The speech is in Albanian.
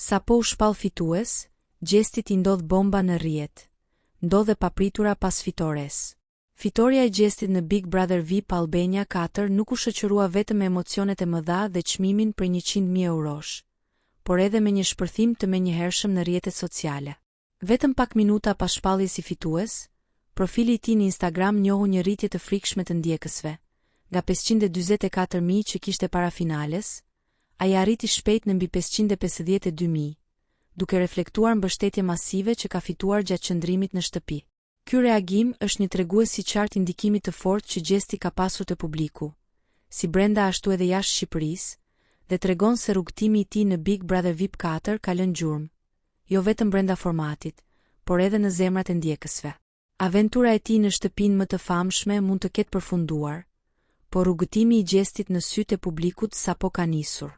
Sapo u shpall fitues, Gjestit i ndodh bomba në rrjet. Ndodh e papritura pas fitores. Fitorja e Gjestit në Big Brother VIP Albania 4 nuk u shoqërua vetëm me emocionet e mëdha dhe çmimin prej 100,000 eurosh, por edhe me një shpërthim të menjëhershëm në rrjetet sociale. Vetëm pak minuta pas shpalljes si fitues, profili i tij në Instagram njohu një rritje të frikshme të ndjekësve, nga 544.000 që kishte para finales, ai arriti shpejt në mbi 552.000, duke reflektuar mbështetje masive që ka fituar gjatë qëndrimit në shtëpi. Ky reagim është një tregues i qartë i ndikimit të fortë që Gjesti ka pasur te publiku, si brenda ashtu edhe jashtë Shqipërisë, dhe tregon se rrugëtimi i tij në Big Brother VIP 4 ka lënë gjurmë, jo vetëm brenda formatit, por edhe në zemrat e ndjekësve. Aventura e tij në shtëpinë më të famshme mund të ketë përfunduar, por rrugëtimi i Gjestit në sytë e publikut sapo ka nisur.